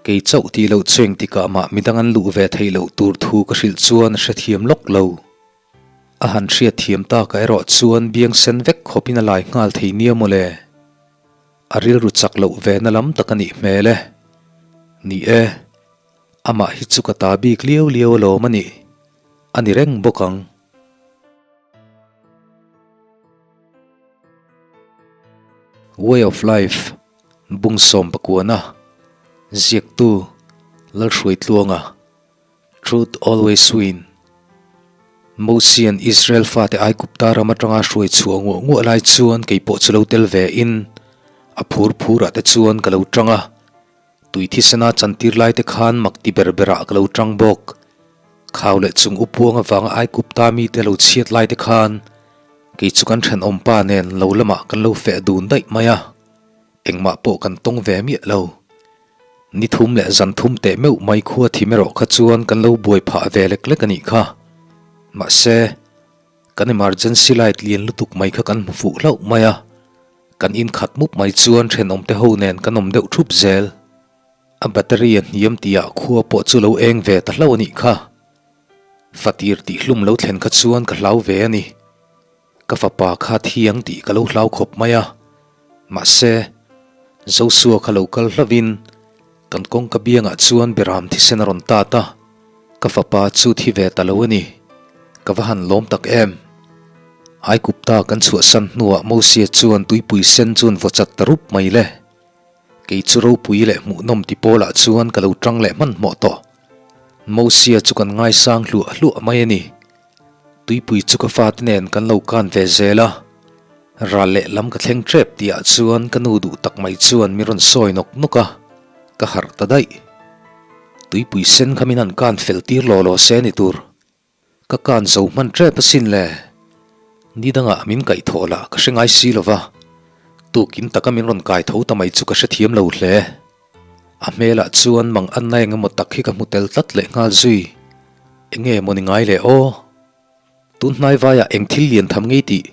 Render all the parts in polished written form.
Kei chauh tih loh chu engtikah mah midang an luh ve theih loh tur thu ka hrilh chuan a hrethiam lawk lo. A han hriatthiam takah erawh chuan biang sen vek khawpin a lai nghal thei nia mawle. A rilru chak loh ve na lam tak a nih hmel e. Ni e, amah hi chu ka ta bik liau liau alawm a nih. A ni reng bawk ang. Way of Life, Bungsawm Pakuana, Ziaktu, Lalhruaitluanga, Truth Always Win, Mosian Israel fate Aigupta ram atanga hruai chhuah nguah nguah lai chuan kei pawh chu lo tel ve in a phur phurah te chuan ka lo tang a, tui thisena chantir lai te khan mak ti ber berah ka lo tang bawk. Khau leh chung upuang avanga Aigupta mite lo chhiat lai te khan Kei chu kan thenawmpa nen lo lamah kan lo feh dun daih mai a, engmah pawh kan tawng ve miah lo. Ni thum leh zan thum teh meuh mai khua thim erawh kha chuan kan lo buai phah ve lek lek a nih kha. Mahse, kan emergency light lian lutuk mai kha kan hmu fuh hlauh mai a, kan inkhat mup mai chuan thenawmte ho nen kan awm deuh thup zel. A battery a hniam tihah khua pawh chu lo eng ve ta hlauh a nih kha. Fatir tih hlum lo thlen kha chuan ka hlau ve a ni. Ka fapa kha thiang tih ka lo hlau khawp mai a. Mahse, Joshua kha lo kal hlauhin kan kawngka biangah chuan Beram thisen a rawn tat a, ka fapa chu thi ve ta lo a ni. Ka va han lawm tak em! Aikupta kan chhuahsan hnuah Mosia chuan tuipui sen chuan vaw chat ta rup mai le. Kei chu ropui leh hmuhnawm ti pawlah chuan ka lo tang leh hmanhmawh tawh. Mosia chu kan ngaisang hluah hluah mai a ni. Tuipui chu ka fate nen kan lo kan ve zel a. Ral leh lam ka thleng tep tihah chuan ka nu duh tak mai chuan min rawn sawi nawk nawk a, ka harh ta daih. Tuipui sen kha min han kan fel tir law law se ni tur. Ka kan zo hman tep asin le. Ni dangah min kaih thawh lah ka hre ngai si lo va, tukin taka min rawn kai tho ta mai chu ka hrethiam lo hle. A hmelah chuan mang anna eng emaw tak hi ka hmu tel tlat leh nghal zui. Enge maw ni ngai le aw? Tun hnai vaiah eng thil lian tham ngei tih?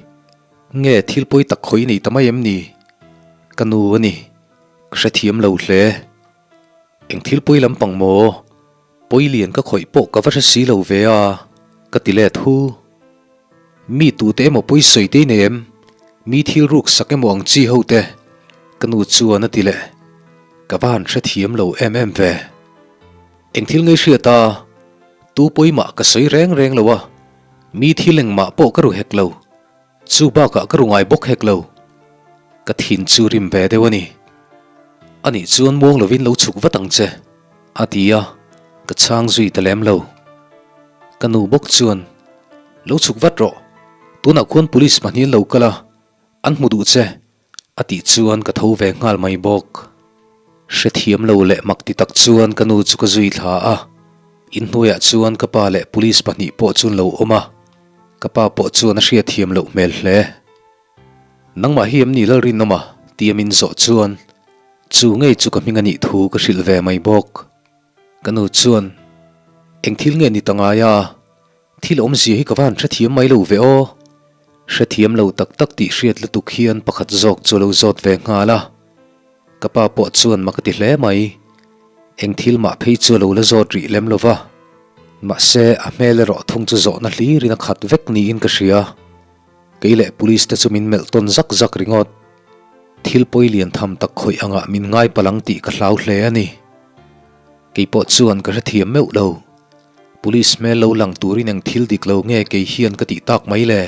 Nge thil pawi tak khawi nei ta mai em ni? Ka nu a ni. Ka hrethiam lo hle. Eng thil pawi lampang maw? Pawi lian ka khawih pawh ka va hre si lo ve a, ka ti let hu. Mi tute emaw pawi sawi te i nei em? Mi thil ruk sak emaw ang chi ho te? Ka nu chuan a ti leh. Ka va han hrethiam lo em em ve. Eng thil ngei hriat a, tu pawi mah ka sawi reng reng lo a, mi thil engmah pawh ka ru hek lo. Chu bakah ka ru ngai bawk hek lo. Ka thin chu rim ve deuh a ni. Anih chuan muang lovin lo chhuk vat ang che, a ti a, ka chhang zui ta lem lo. Ka nu bawk chuan, Lo chhuk vat rawh, tunah khuan police pahnih an lo kal a, an hmu duh che, a tih chuan ka tho ve nghal mai bawk. Hrethiam lo leh mak ti tak chuan ka nu chu ka zui thla a, inhnuaiah chuan ka pa leh police pahnih pawh chu an lo awm a. Ka pa pawh chuan a hriatthiam loh hmel hle. Nangmah hi em ni Lalrinawma? tia min zawh chuan chu ngei chu ka hming a nih thu ka hrilh ve mai bawk. Ka nu chuan, Eng thil nge ni ta ngai a? Thil awmzia hi ka va han hrethiam mai lo ve aw. Hrethiam lo tak tak tih hriat lutuk hian pakhat zawk chu a lo zawt ve nghal a. Ka pa pawh chuan mak a ti hle mai. Eng thil mah phei chu a lo la zawt rih lem lo va. Mahse, a hmel erawh thung chu zawhna hlirin a khat vek niin ka hria. Kei leh police te chu min melh tawn zak zak ringawt. Thil pawi lian tham tak khawih angah min ngai palh ang tih ka hlau hle a ni. Kei pawh chuan ka hrethiam meuh lo. Police hmel lo lang turin eng thil dik lo nge kei hian ka tih tak mai le?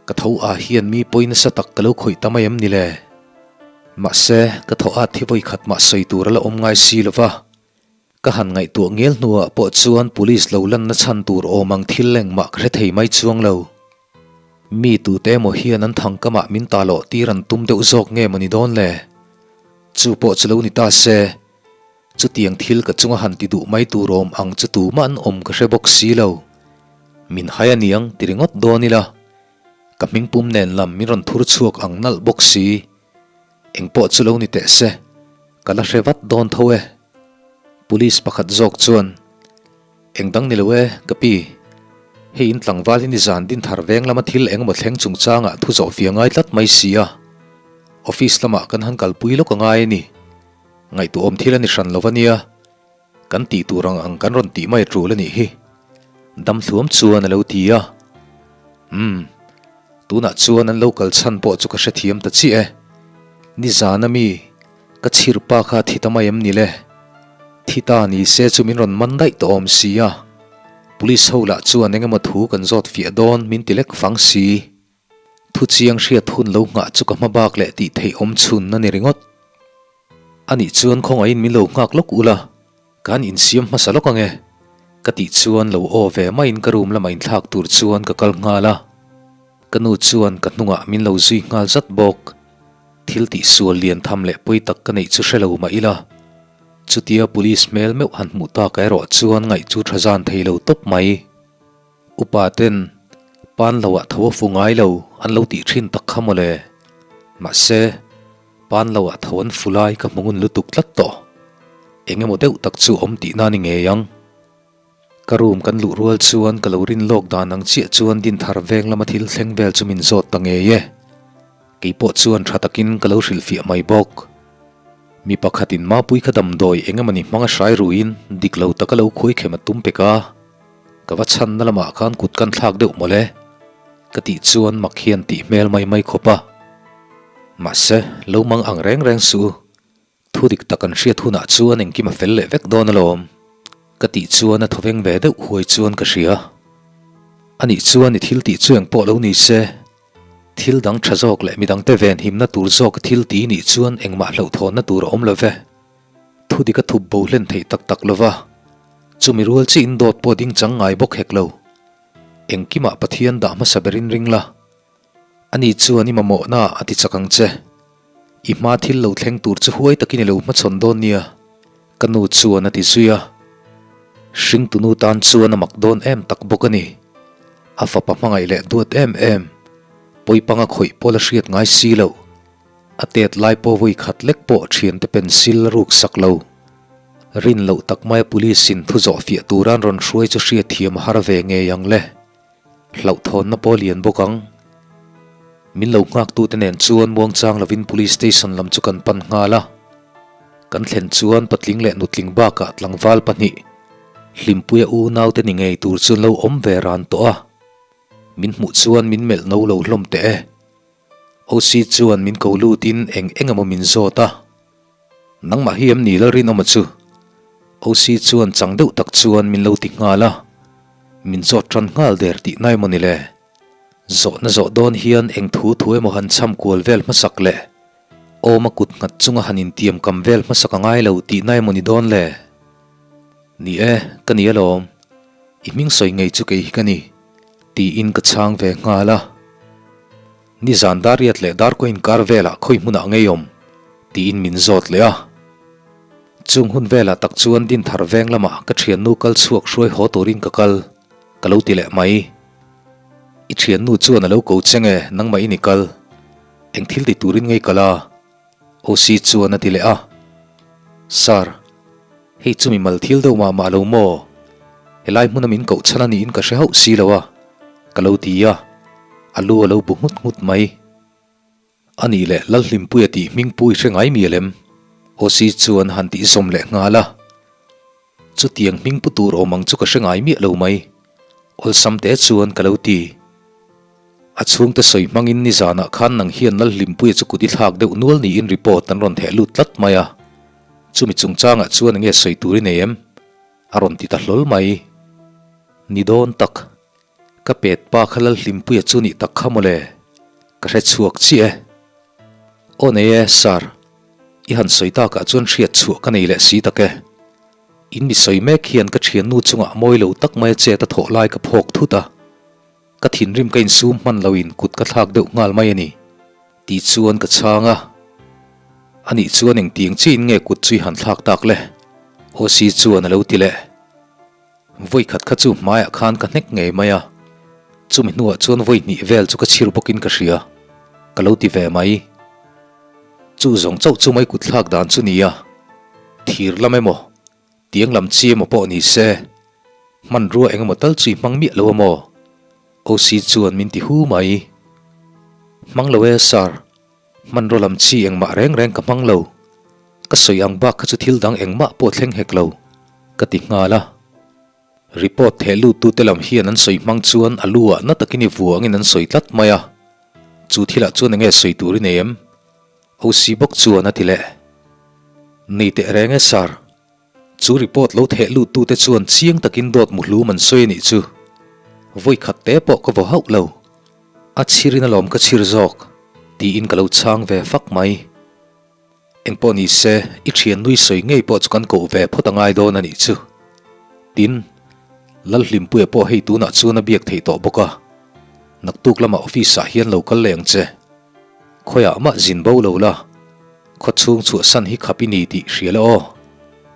Ka tho ah hian mi pawi nasa tak ka lo khawih ta mai em ni le? Mahse, ka thaw at hi vawi khat mah sawi tur a la awm ngai si lo va. Ka han ngaihtuah ngel hnuah pawh chuan police lo lanna chhan tur awm ang thil engmah ka hre thei mai chuang lo. Mi tute emaw hian an thangkamah min ta loh tir an tum deuh zawk nge maw ni dawn le? Chu pawh chu lo ni ta se. Chutiang thil ka chunga han ti duh mai tur awm ang chu tumah an awm ka hre bawk si lo. Min hai a niang ti ringawt dawn ila. Ka hmingpum nen lam min rawn thur chhuak ang nalh bawk si. Engpawh chu lo ni teh se, ka la hre vat dawn tho e. Police pakhat zawk chuan, Eng dang ni lo e, ka pi. Hei in tlangval hi nizan Dinthar veng lama thil eng emaw thleng chungchangah thu zawh fia ngai tlat mai si a. Office lamah kan han kalpui lawk a ngai a ni. Ngaihtuahawm thil a ni hran lo a nia, kan tih tur ang ang kan rawn tih mai a tul a nih hi. Dam thluam chuan a lo ti a. Umm, tunah chuan an lo kal chhan pawh chu ka hrethiam ta chiah e. Nizan a mi, ka chhirpa kha thi ta mai em ni le? Thi ta ni se chu min rawn man daih tawh awm si a. Police ho lah chuan eng emaw thu kan zawt fiah dawn min ti lek fang si. Thu chiang hriat hun lo nghah chu ka hma bak leh tih theih awm chhun a ni ringawt. Anih chuan khawngaihin min lo nghak lawk ula, kan insiam hmasa lawk ange. Ka tih chuan lo aw ve maiin ka room lamah inthlak tur chuan ka kal nghal a. Ka nu chuan ka hnungah min lo zui nghal zat bawk. Thil tih sual lian tham leh pawi tak ka neih chu hre lo mah ila. Chutia police hmel meuh han hmuh tak erawh chuan ngaih chu tha zan thei lo tawp mai. Upa ten pan lo ah tho a fu ngai lo an lo tih thin tak kha mawle. Mahse, pan lo ah tho an fu lai ka hmu ngun lutuk tlat tawh. Eng emaw deuh tak chu awm tihna ni ngei ang. Ka room kan luh rual chuan ka lo rin lawk dan ang chiah chuan Dinthar veng lama thil thleng vel chu min zawt ta ngei e. Kei pawh chuan tha takin ka lo hrilhfiah mai bawk. Mi pakhatin Mapui kha damdawi eng emawni hmanga hrai ruiin dik lo taka lo khuai khem a tum pek a. Ka va chhanna lamah khan kut kan thlak deuh mawle ka tih chuan mak hian tih hmel mai mai khawp a. Mahse, lo mang ang reng reng suh u. Thu dik tak an hriat hunah chuan engkim a fel leh vek dawn alawm ka tih chuan a thawveng ve deuh huai chuan ka hria. Anih chuan i thil tih chu engpawh lo ni se, thil dang tha zawk leh midangte venhimna tur zawk thil ti nih chuan engmah hlauhthawnna tur a awm lo ve. Thu dik a thup bo hlen theih tak tak lova, chumi rual chiin dawt pawh ding chang ngai bawk hek lo. Engkimah Pathian dah hmasa berin ring la, ani chuan i mamawhna a ti chak ang che. I hma thil lo thleng tur chu huai takin i lo hmachhawn dawn nia, ka nu chuan a ti zui a. Hringtunu tan chuan a mak dawn em tak bawk a ni. A fapa hmangaih leh duat em em, pawipanga khawih pawl a hriat ngai si loh. A tet lai pawh vawi khat lek pawh thiante pencil a ruk sak lo. Rin loh tak maia police in thu zawh fiah tura an rawn hruai chu hriatthiam a har ve ngei ang le. Hlauhthawnna pawh a lian bawk ang. Min lo nghaktute nen chuan muangchang lovin police station lam chu kan pan nghal a. Kan thlen chuan patling leh nutling bakah tlangval pahnih, Hlimpuia unaute ni ngei tur chu an lo awm ve ran tawh a. Min hmuh chuan min melh no lo hlawm teh e. OC chuan min ko lutin eng eng emaw min zawt a, Nangmah hi em ni Lalrinawma chu? OC chuan chang deuh tak chuan min lo ti nghal a, min zawt tan nghal der tih nai maw ni le? Zawhna zawh dawn hian eng thu thu emaw han cham kual vel hmasak leh awma kut nghat chunga han intiam kam vel hmasak a ngai lo tih nai maw ni dawn le? Ni e, ka ni alawm. I hming sawi ngei chu kei hi ka ni. Tiin ka chhang ve nghal a. Nizan Dariat leh Darko inkar velah khawi hmunah ngei awm? tiin min zawt leh a. Chung hun velah tak chuan Dinthar veng lamah ka thiannu kal chhuak hruai haw turin ka kal, ka lo ti leh mai. I thiannu chuan a lo ko che nge nangmah in i kal? Eng thil ti turin ngei kal a? OC chuan a ti leh a. Sir, hei chu mimal thil deuh mah mah lo maw? Helai hmuna min koh chhan a niin ka hre hauh si lo a, ka lo ti a, a lu a lo bu nghut nghut mai. A nih leh Lalhlimpuia tih hming pu i hre ngai mial em? OC chuan han tih zawm leh nghal a. Chutiang hming pu tur awm ang chu ka hre ngai miah lo mai. Awlsam te chuan ka lo ti. A chhungte sawi hmangin nizanah khan nang hian Lalhlimpuia chu kut i thlak deuh nual niin report an rawn theh lut tlat mai a. Chumi chungchangah chuan enge sawi tur i nei em? A rawn ti ta hlawl mai. Ni dawn tak. Ka pet pa kha Lalhlimpuia chu nih tak kha mawle. Ka hre chhuak chiah e. Aw nei e, Sir. I han sawi takah chuan hriat chhuah ka nei leh si tak e. In mi sawi mek hian ka thiannu chungah mawi lo tak maia chet a thawh lai ka phawk thut a. Ka thinrim ka insum hman loin kut ka thlak deuh nghal mai a ni. Tih chuan ka chhang a. Anih chuan engtiang chiin nge kut chu i han thlak tak le? OC chuan a lo ti leh. Vawi khat kha chu hmaiah khan ka hnek ngei mai a, chumi hnuah chuan vawi hnih vel chu ka chhir bawkin ka hria, ka lo ti ve mai. Chu zawng chauh chu mai kut thlak dan chu nia, thir lam emaw, tiang lam chi emaw pawh ni se, hmanrua eng emaw tal chu i hmang miah lo amaw? OC chuan min ti hu mai. Hmang lo e, Sir. Hmanraw lam chi engmah reng reng ka hmang lo. Ka sawi ang bak kha chu thil dang engmah pawh thleng hek lo, ka ti nghal a. Report theh luttute lam hian an sawi hmang chuan a lu ah na takin i vua angin an sawi tlat mai a. Chu thilah chuan enge sawi tur i nei em? OC bawk chuan a ti leh. Nei teh reng e Sir. Chu report lo theh luttute chuan chiang takin dawt muhlum an sawi a nih chu. Vawi khat te pawh ka vaw hauh lo. A chhirin alawm ka chhir zawk, tiin ka lo chhang ve fak mai. Engpawh ni se, i thian nui sawi ngei pawh chu kan koh ve phawt a ngai dawn a nih chu. Tin, Lalhlimpuia pawh hei tunah chuan a biak theih tawh bawk a. Naktuk lamah office ah hian lo kal leh ang che. Khawiah mah zin bo lo la, khawchhung chhuahsan hi khap i ni tih hria la aw,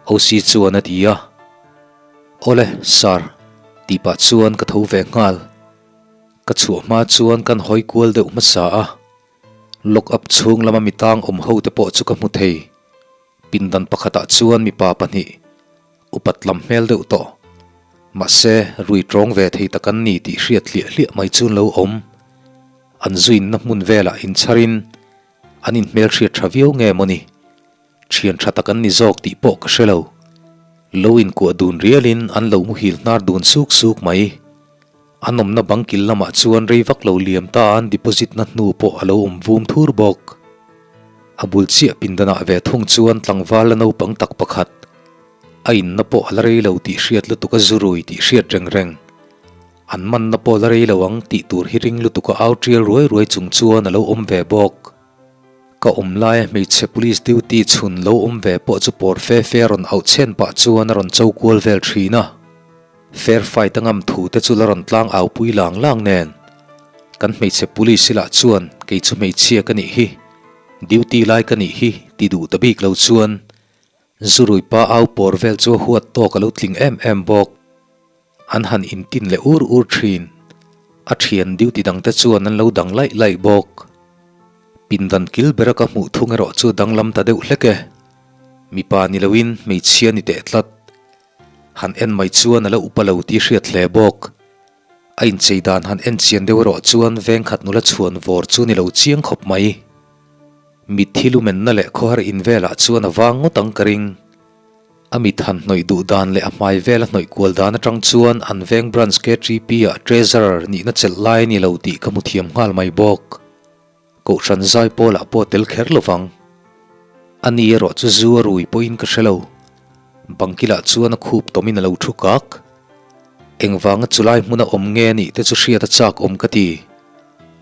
OC chuan a ti a. Awle, Sir, tih pah chuan ka tho ve nghal. Ka chhuah hma chuan kan hawi kual deuh hmasa a, lock up chhung lama mi tang awm ho te pawh chu ka hmu thei. Pindan pakhatah chuan mipa pahnih, upat lam hmel deuh tawh, mahse rui tawng ve thei tak an ni tih hriat hliah hliah mai chu an lo awm. An zuinna hmun velah inchharin an inhmelhriat tha viau nge mawni? Thian tha tak an ni zawk tih pawh ka hre lo. Lo inkuah dun rialin an lo muhil hnar dun suk suk mai. An awmna bang kil lamah chuan rei vak lo liam ta an deposit na hnu pawh a lo awm vum thur bawk. A bul chiah pindanah ve thung chuan tlangval la naupang tak pakhat, a inna pawh a la rei lo tih hriat lutuk a zurui tih hriat reng reng. An manna pawh la rei lo ang tih tur hi ring lutuk a au tial ruai ruai chung chuan a lo awm ve bawk. Ka awm laia hmeichhe police duty chhun lo awm ve pawh chu pawr fe fe a rawn auh chhen pah chuan a rawn cho kual vel thin a. Fair fight a ngam thu te chu la rawn tlang au pui lang lang nen. Kan hmeichhe police lah chuan kei chu hmeichhia ka nih hi, duty lai ka nih hi ti duh ta bik lo chuan Zurui pa au pawr vel chu a huat tawk a lo tling em em bawk. An han intin leh ur ur thin. A thian duty dangte chuan an lo dang laih laih bawk. Pindan kil bera ka hmuh thung erawh chu danglam ta deuh hlek e. Mipa ni loin hmeichhia ni teh tlat. Han en mai chuan a la upa lo tih hriat hle bawk. A inchei dan han en chian deuh erawh chuan vengkhat nula chhuan vawr chu ni lo chiang khawp mai. Mitthi lumenna leh khawhar in velah chuan a vang ngawt ang ka ring. A mit han hnawih duh dan leh a hmai vel a hnawih kual dan atang chuan an veng branch KTP ah treasurer nihna chelh lai a ni lo tih ka hmu thiam nghal mai bawk. Kohhran zai pawlah pawh tel kher lo vang. A ni erawh chu zu a rui pawhin ka hre lo. Bangkilah chuan a khup tawmin a lo thu kak. Engvanga chulai hmuna awm nge a nih te chu hriat a chak awm ka ti.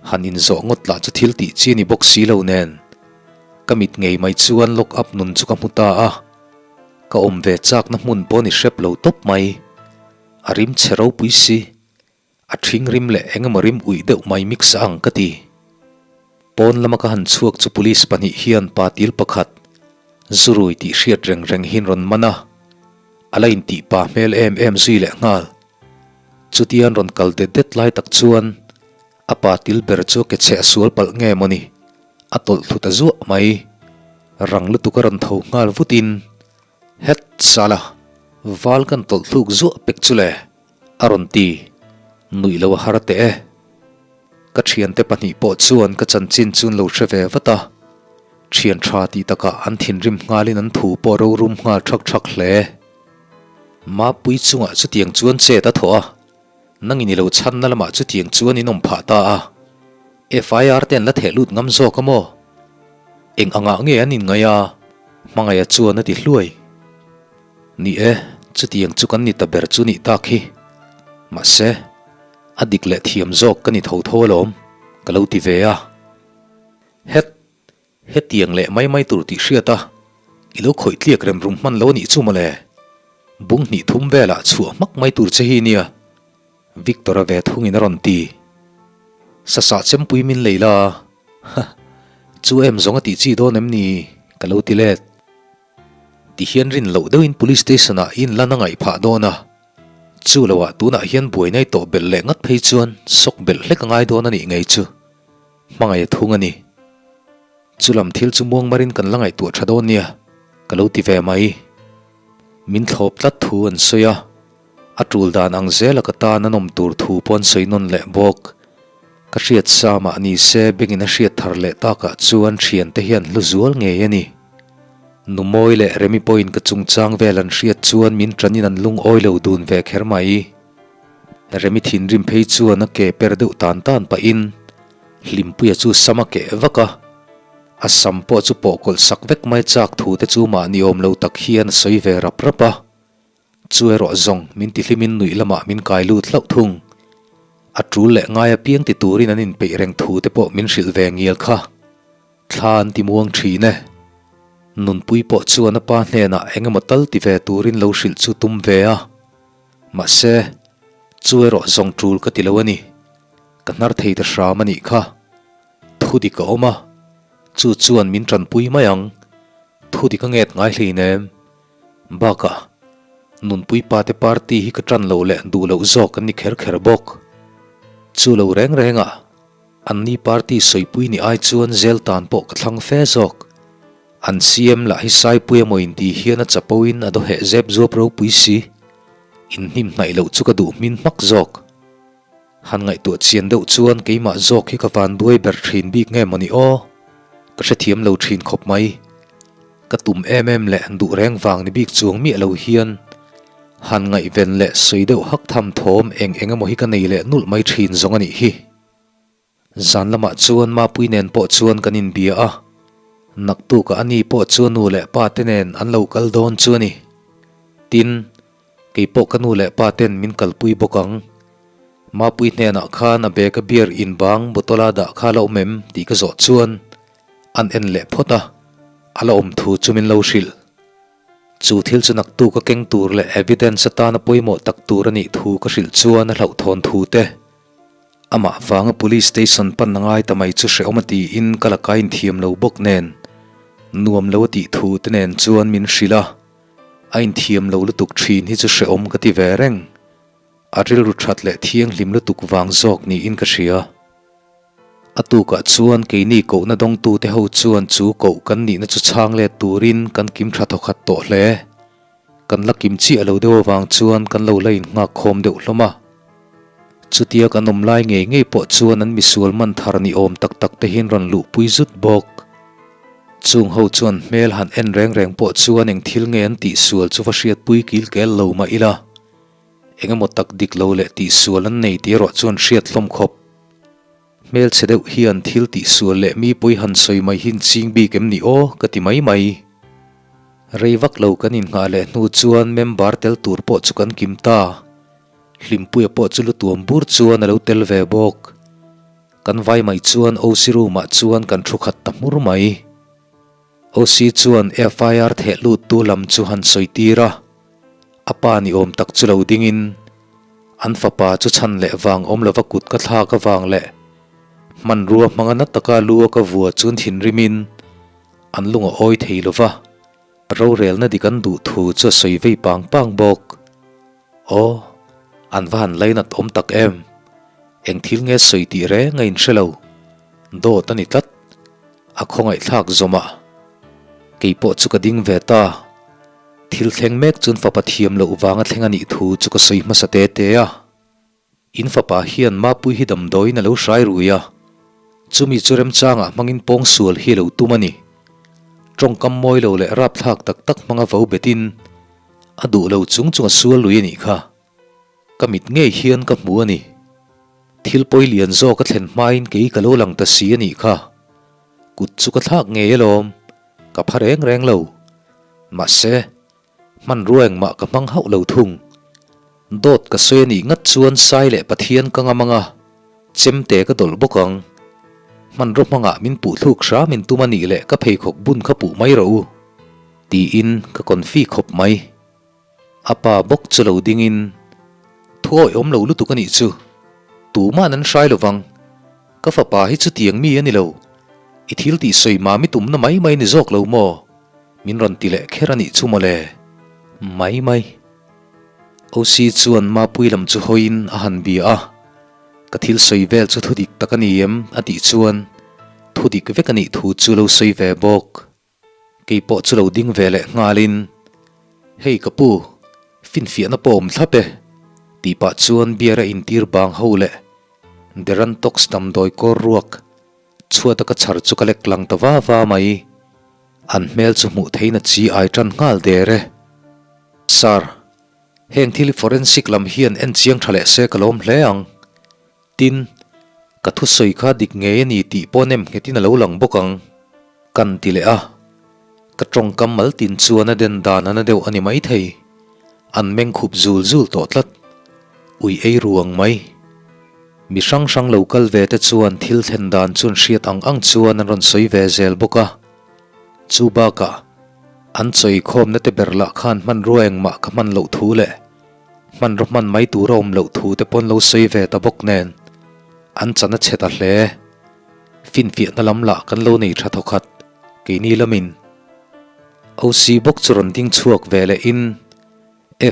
Han inzawh ngawt lah chu thil tih chi a ni bawk si lo nen. Ka mit ngei mai chuan lock up nun chu ka hmu ta a. Ka awm ve chakna hmun pawh ni hrep lo tawp mai. A rim chhe ropui si. A ṭhing rim leh eng emaw rim uih deuh mai mix a ang ka ti. Pawn lama ka han chhuak chu police pahnih hian pa til pakhat zurui tih hriat reng reng hian rawn man a, a la intih pa hmel em em zui leh nghal. Chutian rawn kal det det lai tak chuan a pa til ber chu a ke cheh a sual palh nge mawni, a tawlh thlu ta zuah mai. Rang lutuk a rawn tho nghal vutin, Het sala, val kan tawlh thluk zuah pek chu le. A rawn ti, nuih lo a har teh e. Ka thiante pahnih pawh chuan ka chanchin chu an lo hre ve vat a, thian tha tih takah an thinrim nghalin an thu pawh rorum nghal thak thak hle. Mapui chungah chutiang chuan chet a thawh a, nangin i lo chhanna lamah chutiang chuan in awm phah ta a, FIR te an la theh lut ngam zawk a maw? Eng angah nge an inngaih a? Hmangaih a chuan a ti hluai. Ni e, chutiang chu kan ni ta ber chu nih tak hi. Mahse, a dik leh thiam zawk ka ni tho tho alawm, ka lo ti ve a. Het, hetiang leh mai mai tur tih hriat a, i lo khawih tliak rem rum hman lo a nih chu mawle. Bung hnih thum velah chhuah hmak mai tur che hi nia, Victor-a ve thungin a rawn ti. Sasah chempui min lei la, ha, chu em zawng a tih chi dawn em ni? ka lo ti let. Ti hian rin loh deuhin Police Station ah in lan a ngaih phah dawn a, chu lo ah tunah hian buaina i tawh belh leh ngat phei chuan sawk belh hlek a ngai dawn a nih ngei chu hmangaih a thung a ni. Chu lam thil chu muangmarin kan la ngaihtuah tha dawn nia ka lo ti ve mai. Min thlawp tlat thu an sawi a, a tul dan ang zela ka tan a nawm tur thu pawh an sawi nawn leh bawk. Ka hriat sa mah ni se bengin a hriat thar leh takah chuan thiante hian hlu zual ngei a ni. Numawi leh Remi pawhin ka chungchang vel an hriat chuan min ṭanin an lungawi lo dun ve kher mai. Remi thinrim phei chuan a ke per deuh tan tan pahin Hlimpuia chu sam a keh vak a, a sam pawh chu pawhkawlh sak vek mai chak thu te chu mahni awm lo tak hian a sawi ve rap rap a. Chu erawh zawng min tihlimin nuih lamah min kai lut hlauh thung. A ṭul leh ngai apiang ti turin an inpeih reng thu te pawh min hrilh ve ngial kha. Thla an ti muang thin e. Nunpui pawh chuan a pa hnenah eng emaw tal ti ve turin lo hrilh chu tum ve a. Mahse, chu erawh zawng tul ka ti lo a ni. Ka hnar thei ta hram a nih kha. Thu dik a awm a, chu chuan min tanpui mai ang. Thu dik a nget ngai hleinem. Bakah, Nunpui pa te party hi ka tan loh leh duh loh zawk an ni kher kher bawk. Chu lo reng rengah. Anni party sawipui ni ai chuan zel tan pawh ka thlang fe zawk. An CM lah hi Saipui emaw inti hian a chapo in a dawheh zep zuap ropui si. Inhnim hnaih loh chu ka duh hmin hmak zawk. Han ngaihtuah chian deuh chuan keimah zawk hi ka van duai ber thin bik nge mawni aw? Ka hrethiam lo thin khawp mai. Ka tum em em leh duh reng vang ni bik chuang miah lo hian han ngaihven leh sawi deuh hak tham thawm eng eng emaw hi ka nei leh nulh mai thin zawng a nih hi. Zan lamah chuan Mapui nen pawh chuan kan inbia a, naktukah ani pawh chu a nu leh pa te nen an lo kal dawn chu a ni. Tin, kei pawh ka nu leh pa ten min kalpui bawk ang. Mapui hnenah khan a bag a beer in bang bottle a dah kha la awm em tih ka zawh chuan an en leh phawt a, a la awm thu chu min lo hrilh. Chu thil chu naktuk a keng tur leh evidence atana pawimawh tak tur a nih thu ka hrilh chuan a hlauhthawn thu te. Amah vanga police station pan a ngai ta mai chu hrehawm a tiin ka laka inthiam lo bawk nen nuam lo a tih thu te nen chuan min hrilh a, a inthiam lo lutuk thin hi chu hrehawm ka ti ve reng. A rilru that leh thianghlim lutuk vang zawk niin ka hria. A tukah chuan keini kohna dawngtute ho chuan chu koh kan nihna chu chhang let turin kan kim tha thawkhat tawh hle. Kan la kim chiah lo deuh avang chuan kan lo la innghak khawm deuh hlawm a. Chutia kan awm lai ngei ngei pawh chuan an misual man thar ni awm tak tak te hian rawn luhpui zut bawk. Chung ho chuan hmel han en reng reng pawh chuan eng thil nge an tihsual chu va hriatpui kil kel lo mah ila. Eng emaw tak dik lo leh tihsual an nei tih erawh chuan hriat hlawm khawp. Hmelchhe deuh hian thil tihsual leh mi pawi han sawi mai hi inching bik em ni aw ka ti mai mai. Rei vak lo kan innghah leh hnu chuan member tel tur pawh chu kan kim ta. Hlimpuia pawh chu lu tuam bur chuan a lo tel ve bawk. Kan vai mai chuan OC room ah chuan kan thu khat ta hmur mai. OC chuan FIR theh lut tu lam chu han sawi tir a. A pa ni awm tak chu lo dingin an fapa chu chhan leh vang awm lova kut ka thlak avang leh hmanrua hmanga na taka lu a ka vua chuan thinrimin an lung a awi thei lova, rorelna dik an duh thu chu a sawi vei pang pang bawk. Aw, an va han lainat awm tak em? Eng thil nge sawi tih reng a inhre lo. Dawt a ni tlat. A khawngaihthlak zawmah kei pawh chu ka ding ve ta. Thil thleng mek chuan fapa thiam loh vanga thleng a nih thu chu ka sawi hmasa te te a. In fapa hian Mapui hi damdawiin a lo hrai rui a, chumi chu remchangah hmangin pawngsual hi a lo tum a ni. Tawngkam mawi lo leh rapthlak tak tak hmanga vo betin a duh lo chung chung a sual lui a nih kha. Ka mit ngei hian ka hmu a ni. Thil pawi lian zawk a thlen hmain kei ka lo lang ta si a nih kha. Kut chu ka thlak ngei alawm, ka pha reng reng lo. Mahse, hmanrua engmah ka hmang hauh lo thung. Dawt ka sawi a nih ngat chuan Sai leh Pathian ka ngam ang a, chemte ka dawlh bawk ang. Hmanraw hmangah min puh thluk hram in tum a nih leh ka pheikhawk bun kha puh mai rawh u, tiin ka confi khawp mai. A pa bawk chu lo dingin, Thu awihawm lo lutuk a nih chu, tuma'n an hrai lo vang. Ka fapa hi chutiang mi a ni lo. I thil tih sawi mami tumna mai mai ni zawk lo maw? Min rawn ti leh kher a nih chu mawle. Mai mai. OC chuan Mapui lam chu hawiin a han bia a, Ka thil sawi vel chu thudik tak a ni em? a tih chuan thudik vek a nih thu chu lo sawi ve bawk. Kei pawh chu lo ding ve leh nghalin, Hei ka pu, finfiahna pawh awm thlap e, tih pah chuan beer a intir bang ho leh Derantox damdawi kawr ruak chhuata ka chhar chu ka lek lang ta va va mai. An hmel chu hmuh theihin a chi ai tan nghal der e. Sir, heng thil hi forensic lam hian en chiang tha leh se ka lawm hle ang. Tin, ka thusawi kha dik ngei a ni tih pawh nem nghetin a lo lang bawk ang. Kan ti leh a, ka tawngkam mal tin chuan a den dan a na deuh a ni maithei. An meng khup zul zul tawh tlat. Ui ei ru ang mai. Mi hrang hrang lo kal ve te chuan thil thlen dan chuan hriat ang ang chuan an rawn sawi ve zel bawk a. Chu bakah, an chawi khawmna te ber lah khan hmanrua engmah ka hman loh thu leh hmanraw hman mai tur a awm loh thu te pawn lo sawi ve ta bawk nen, an chan a chhe ta hle. Finfiahna lam lah kan lo nei tha thawkhat, keini lamin. OC bawk chu rawn ding chhuak ve leh in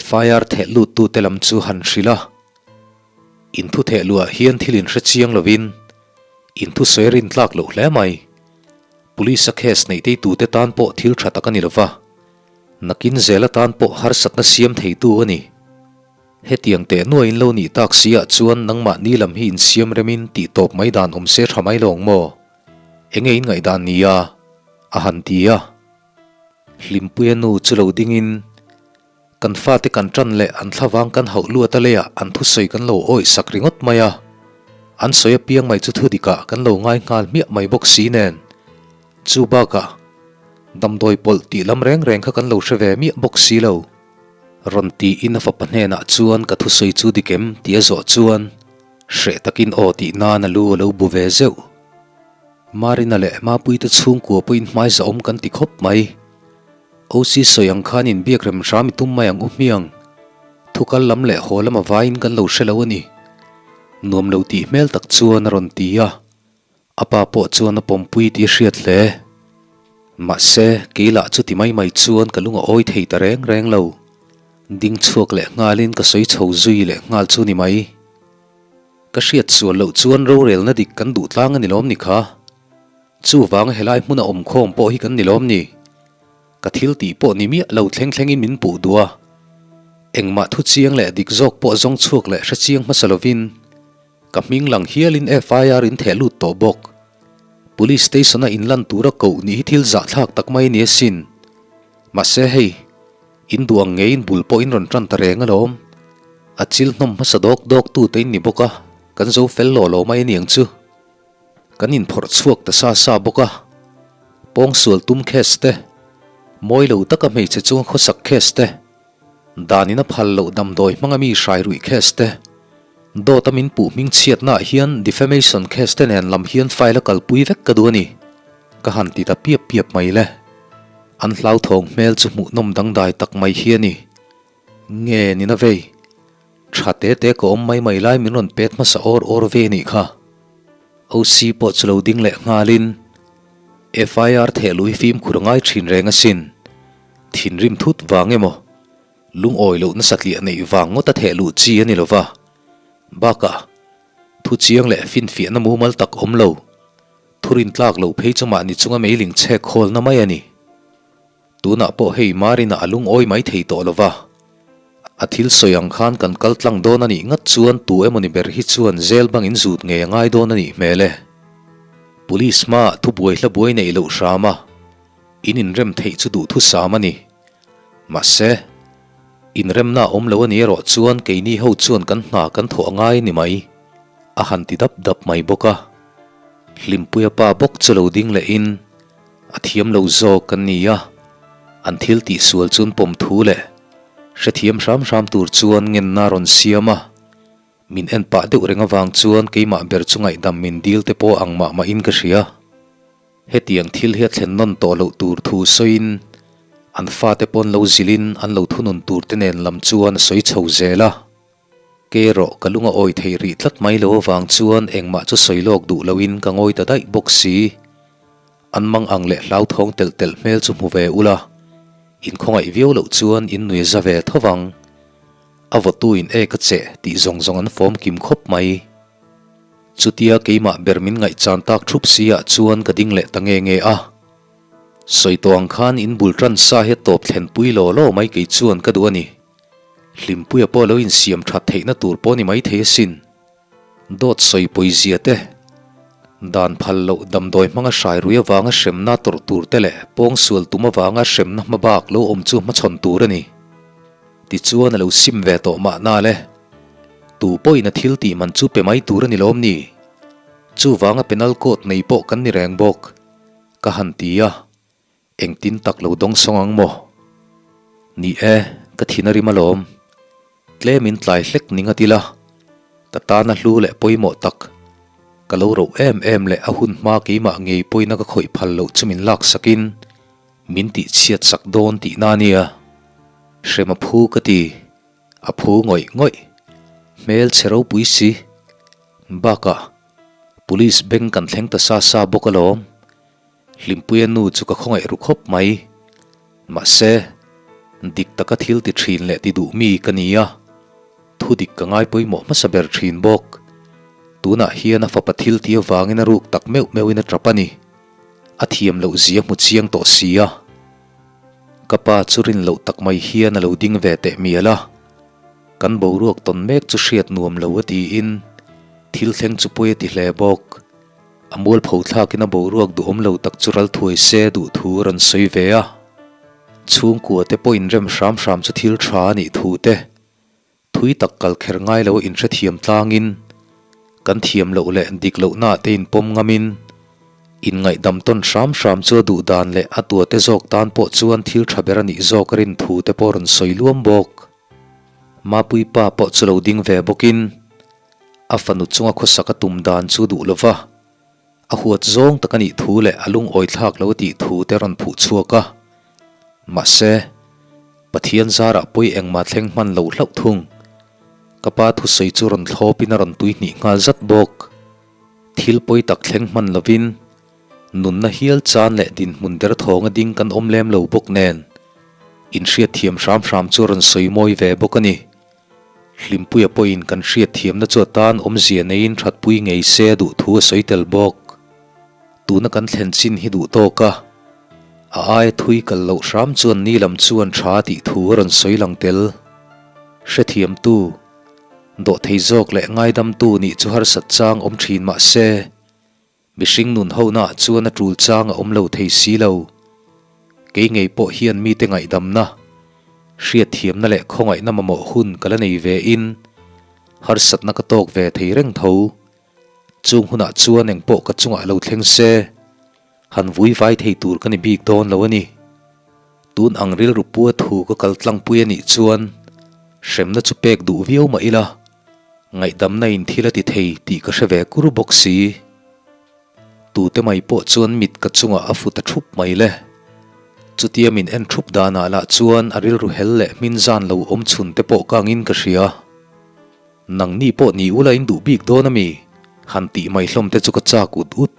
FIR theh lut tu te lam chu han hrilh a. In thu theh luah hian thil in hre chiang lo in, in thu sawi rin tlak loh hle mai. Police a case neih tei tu te tan pawh thil tha tak a ni lo va, nakin zel atan pawh harsatna siam thei tu a ni. Hetiang teh nuai in lo nih tak si ah chuan nangmah ni lam hi insiam rem in tih tawp mai dan awm se tha mai lawng maw? Enge in ngaihdan nia? A han ti a. Hlimpuia nu chu lo ding in, Kan fate kan tan leh an thlavang kan hauh luat a leiah an thusawi kan lo awih sak ringawt mai a. An sawi apiang mai chu thudik ah kan lo ngai nghal hmiah mai bawk si nen. Chu bakah, damdawi pawlh tih lam reng reng kha kan lo hre ve miah bawk si lo. Rawn tiin a fapa hnenah chuan ka thusawi chu dik em tih a zawh chuan hreh takin aw tih nan a lu a lo bu ve zeuh. Marina leh Mapuite chhungkua pawhin hmaiza awm kan ti khawp mai. OC sawi ang khan inbiak rem hram i tum mai ang u hmiang. Thukal lam leh haw lam a vaiin kan lo hre lo a ni. Nuam lo tih hmel tak chuan a rawn ti a. A pa pawh chuan a pawmpui tih a hriat hle. Mahse, kei lah chuti mai mai chuan ka lung a awi thei ta reng reng lo. Ding chhuak leh nghalin ka sawi chho zui leh nghal chu ni mai. Ka hriat sual loh chuan rorelna dik kan duh tlang a ni lawm ni kha? Chuvanga helai hmuna awm khawm pawh hi kan ni lawm ni? Ka thil tih pawh ni miah lo thleng thlengin min puh duh a. Engmah thu chiang leh dik zawk pawh zawng chhuak leh hre chiang hmasa lovin ka hming lang hialin FIR in theh lut tawh bawk. Police station-a inlan tura koh nih hi thil zahthlak tak mai a ni asin. Mahse hei. In duh ang ngeiin bul pawh in rawn tan ta reng alawm. A chil hnawm hmasa dawk dawk tu te in ni bawk a, kan zo fel lawh lo mai aniang chu. Kan inphawrh chhuak ta sa sa bawk a. Pawngsual tum case te, mawi lo taka hmeichhe chunga khawsak case te, danin a phal loh damdawi hmanga mi hrai ruih case te, dawt a min puh hming chhiatnaah hian defamation case te nen lam hian file a kalpui vek ka duh a ni. Ka han ti ta piap piap mai le. An hlauthawng hmel chu hmuhnawm dangdai tak mai hi a ni. Nge nina vei? Tha te te ka awm mai mai lai min rawn pet hmasa awr awr ve nih kha. OC pawh chu lo ding leh nghalin FIR thehluh hi fimkhur a ngai thin reng asin. Thinrim thut vang emaw? Lungawi loh nasa tliah neih vang ngawt a thehluh chi a ni lova. Bakah, thu chiang leh finfiahna mumal tak awm lo. Thurin tlak loh phei chu mahni chunga meiling chhek khawlna mai a ni. Tunah pawh hei Marina a lungawi mai thei tawh lo va. A thil sawi ang khan kan kal tlang dawn a nih ngat chuan tu emawni ber hi chuan zel bangin zut ngei a ngai dawn a nih hmel e. Police hmaah thubuai hla buai neih loh hram a, in inrem theih chu duhthusam a ni. Mahse, inremna a awm lo a nih erawh chuan keini ho chuan kan hna kan thawh a ngai a ni mai. A han ti dap dap mai bawk a. Hlimpuia pa bawk chu lo ding lehin, A thiam lo zawk kan ni a, an thil tihsual chu an pawm thu leh hrethiam hram hram tur chuan ngenna a rawn siam a. Min en pah deuh reng avang chuan keimah ber chu ngaihdam min dil te pawh ang mah mahin ka hria. Hetiang thil hi a thlen nawn tawh loh tur thu sawiin an fate pawn lo zilhin an lo thunun tur te nen lam chuan a sawi chho zel a. Ke erawh ka lung a awi thei rih tlat mai lo avang chuan engmah chu sawi lawk duh loin ka ngawi ta daih bawk si. An mang ang leh hlauthawng telh telh hmel chu hmu ve ula, in khawngaih viau loh chuan in nui za ve tho vang. A vawtu in e ka che tih zawng zawng an fawm kim khawp mai. Chutia keimah ber min ngaihchan tak thup si ah chuan ka ding leh ta nge nge a. Sawi tawh ang khan in bul tan sa hi a tawp thlenpui law law mai kei chuan ka duh a ni. Hlimpuia pawh lo insiam that theihna tur pawh ni mai thei asin. Dawt sawi pawizia te, Dan phal loh damdawi hmanga hrai rui avanga hremna tawrh tur te leh pawngsual tum avanga hremna hmabak lo awm chu hmachhawn tur a ni. Tichuan a lo sim ve tawh mahna le. Tu pawhin a thil tih man chu pe mai tur a ni lawm ni? Chuvanga penal code nei pawh kan ni reng bawk, ka han ti a. Engtin tak lo dawng sawng ang maw? Ni e, ka thin a rim alawm. Tlemin tlai hlek ni ngat ila, ka tana hlu leh pawimawh tak, ka lo roh em em leh a hun hma keimah ngei pawina ka khawih phal loh chu min laksakin min tihchhiat sak dawn tihna a nia. Hrem a phu ka ti, a phu ngawih ngawih. Hmel chhe ropui si. Bakah, Police beng kan thleng ta sa sa bawk alawm. Hlimpuia nu chu ka khawngaih ru khawp mai. Mahse, dik taka thil ti thin leh ti duh mi ka ni a, thu dik ka ngai pawimawh hmasa ber thin bawk. Tunah hian a fapa thil ti avangin a ruk tak meuh meuhin a tap a ni. A thiam loh zia hmu chiang tawh si a. Ka pa chu rin loh tak mai hian a lo ding ve teh mial a. Kan boruak tawn mek chu hriat nuam lo a tiin thil thleng chu pawi a ti hle bawk. A mualpho thlakin a boruak duhawm lo tak chu ral thuai se duh thu a rawn sawi ve a. Chhungkua te pawh inrem hram hram chu thil tha a nih thu te, thui tak kal kher ngai lo inhrethiam tlangin, kan thiam loh leh dik lohnaah te inpawm ngamin, inngaihdam tawn hram hram chu a duh dan leh a tuate zawk tan pawh chuan thil tha ber a nih zawk a rin thu te pawh a rawn sawi luam bawk. Mapuipa pawh chu lo ding ve bawkin, A fanu chunga khawsak a tum dan chu duh lova, a huat zawng tak a nih thu leh a lungawi thlak lo tih thu te rawn phuh chhuak a. Mahse, Pathian zarah pawi engmah thleng hman lo hlauh thung. Ka pa thusawi chu rawn thlawpin a rawn tui hnih nghal zat bawk. Thil pawi tak thleng hman lovin, nunna hial chan leh dinhmun derthawnga ding kan awm lem lo bawk nen, inhriatthiam hram hram chu a rawn sawi mawi ve bawk a ni. Hlimpuia pawhin kan hriatthiamna chu a tan awmzia neiin thatpui ngei se a duh thu a sawi tel bawk. Tuna kan thlen chin hi duh tawk a, a aia thui kal loh hram chuan ni lam chuan tha tih thu a rawn sawi lang tel. Hrethiamtu, dawhthei zawk leh ngaidamtu nih chu harsat chang awm thin mah se, Mihring nun honaah chuan a tul chang a awm lo thei si lo. Kei ngei pawh hian mite ngaihdamna, hriatthiamna leh khawngaihna mamawh hun ka la nei ve in, harsatna ka tawk ve thei reng tho. Chung hunah chuan engpawh ka chungah lo thleng se, han vui vai thei tur ka ni bik dawn lo a ni. Tun ang rilru pua thu ka kal tlangpui a nih chuan hremna chu pek duh viau mah ila, ngaihdamna in thil a ti thei tih ka hre ve kur bawk si. Tute mai pawh chuan mit ka chungah a fu ta thup mai le. Chutia min en thup danah lah chuan a rilru hel leh hmin zan lo awm chhun te pawh ka angin ka hria. Nangni pawh ni ula in duh bik dawn a mi? Han tih mai hlawm te chu ka chak ut ut.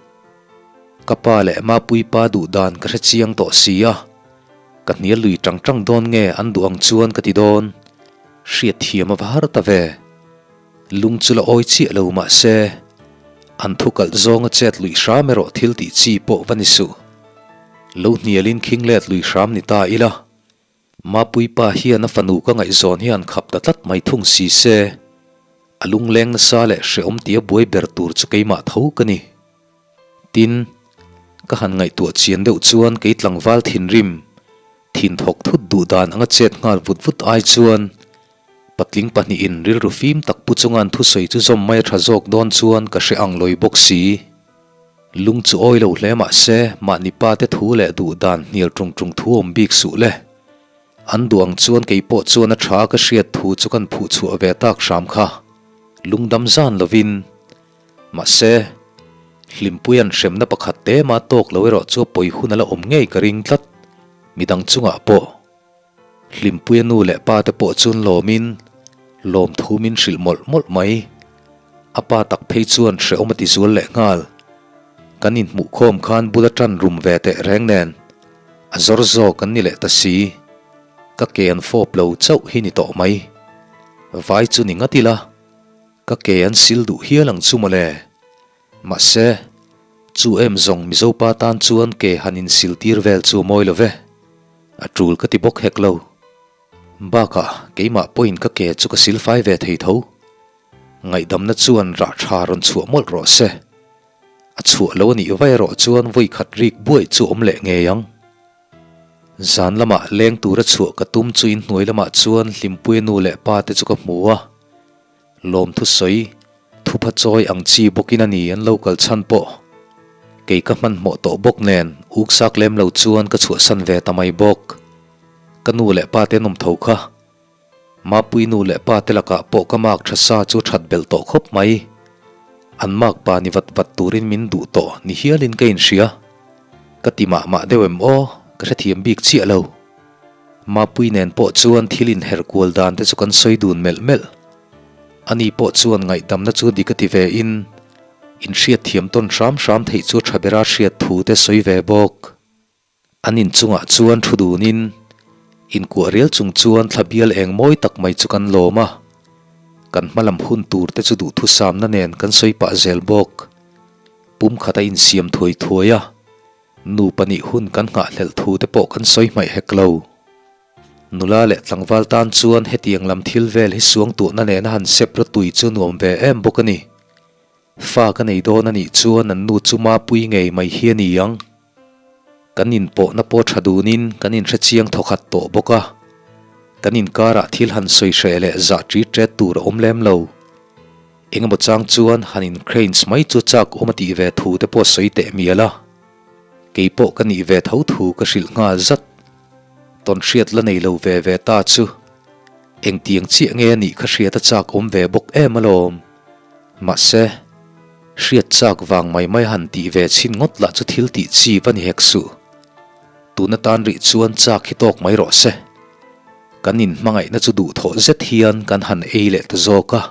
Ka pa leh Mapui pa duh dan ka hre chiang tawh si a, ka hnial lui tang tang dawn nge an duh ang chuan ka ti dawn. Hriatthiam a va har ta ve. Lung chu la awi chiah lo mah se, an thu kalh zawnga chet luih hram erawh thil tih chi pawh va ni suh. Lo hnialin khing let lui hram ni ta ila. Mapui pa hian a fanu ka ngaihzawn hian khap ta tlat mai thung si se, a lungleng nasa leh hrehawm tia buai ber tur chu keimah tho ka ni. Tin, ka han ngaihtuah chian deuh chuan kei tlangval thinrim, thin thawk thut duh dan anga chet nghal vut vut ai chuan patling pahnihin rilru fim tak pu chunga'n thusawi chu zawm mai a tha zawk dawn chuan ka hre ang lawi bawk si. Lung chu awi lo hle mah se, mahni pa te thu leh duh dan hnial ṭung ṭung thu awm bik suh le. An duh ang chuan kei pawh chuan a ṭha ka hriat thu chu kan phuh chhuah ve tak hram kha. Lungdam zan lovin. Mahse, Hlimpuia'n hremna pakhat te mah tawk lo erawh chu a pawi hun a la awm ngei ka ring tlat. Midang chungah pawh. Hlimpuia nu leh pa te pawh chuan lawmin lawmthu min hrilh mawlh mawlh mai. A pa tak phei chuan hrehawm a ti zual leh nghal. Kan inhmuhkhawm khan bula tan rum ve teh reng nen a zawr zawk an ni leh ta si. Ka ke an fawp lo chauh hi ni tawh mai. Vai chu ni ngat ila, ka ke an sil duh hial ang chu mawle. Mahse, chu em zawng Mizopa tan chuan ke han insil tir vel chu a mawi lo ve. A tul ka ti bawk hek lo. Bakah keimah pawhin ka ke chu ka sil fai ve thei tho. Ngaihdamna chuan rah tha rawn chhuah mawlh rawh se. A chhuah lo a nih vai erawh chuan vawi khat rik buai chu awm leh ngei ang. Zan lamah leng tura chhuah ka tum chu inhnuai lamah chuan Hlimpuia nu leh pa te chu ka hmu a. Lawmthu sawi, thupha chawi ang chi bawkin a ni an lo kal chhan pawh. Kei ka hmanhmawh tawh bawk nen uksak lem lo chuan ka chhuahsan ve ta mai bawk. Ka nu leh pa te an awm tho kha. Mapui nu leh pa te lakah pawh ka mark tha sa chu that belh tawh khawp mai. An mark pa ni vat vat turin min duh tawh ni hialin ka inhria. Ka ti mah mah deuh em aw, ka hrethiam bik chiah lo. Mapui nen pawh chuan thil inherh kual dan te chu kan sawi dun melh melh. Ani pawh chuan ngaihdamna chu dik a ti ve in, inhriatthiam tawn hram hram theih chu tha bera hriat thu te sawi ve bawk. An inchungah chuan thu dunin, inkuah rial chung chuan thla bial eng mawi tak mai chu kan lawm a. Kan hmalam hun tur te chu duhthusamna nen kan sawi pah zel bawk. Pum khat a insiam thuai thuai a, nu pahnih hun kan nghahhlelh thu te pawh kan sawi hmaih hek lo. Nula leh tlangval tan chuan hetiang lam thil vel hi suangtuahna nena han sep rawtui chu nuam ve em bawk a ni. Fa ka nei dawn a nih chuan an nu chu mapui ngei mai hi a ni ang. Kan inpawhna pawh tha dunin kan inhre chiang thawkhat tawh bawk a, kan inkarah thil han sawi hreh leh zah ṭit ṭet tur a awm lem lo. Engemaw chang chuan han incranes mai chu chak awm a tih ve thu te pawh sawi teh mial a, kei pawh ka nih ve tho thu ka hrilh nghal zat. Tawnhriat la nei lo ve ve ta chu engtiang chiah nge a nih kha hriat a chak awm ve bawk em alawm. Mahse, hriat chak vang mai mai han tih ve chhin ngawt lah chu thil tih chi va ni hek suh. Tun atan rih chuan chak hi tawk mai rawh se. Kan inhmangaihna chu duhthawh zet hian kan han ei leh ta zawk a.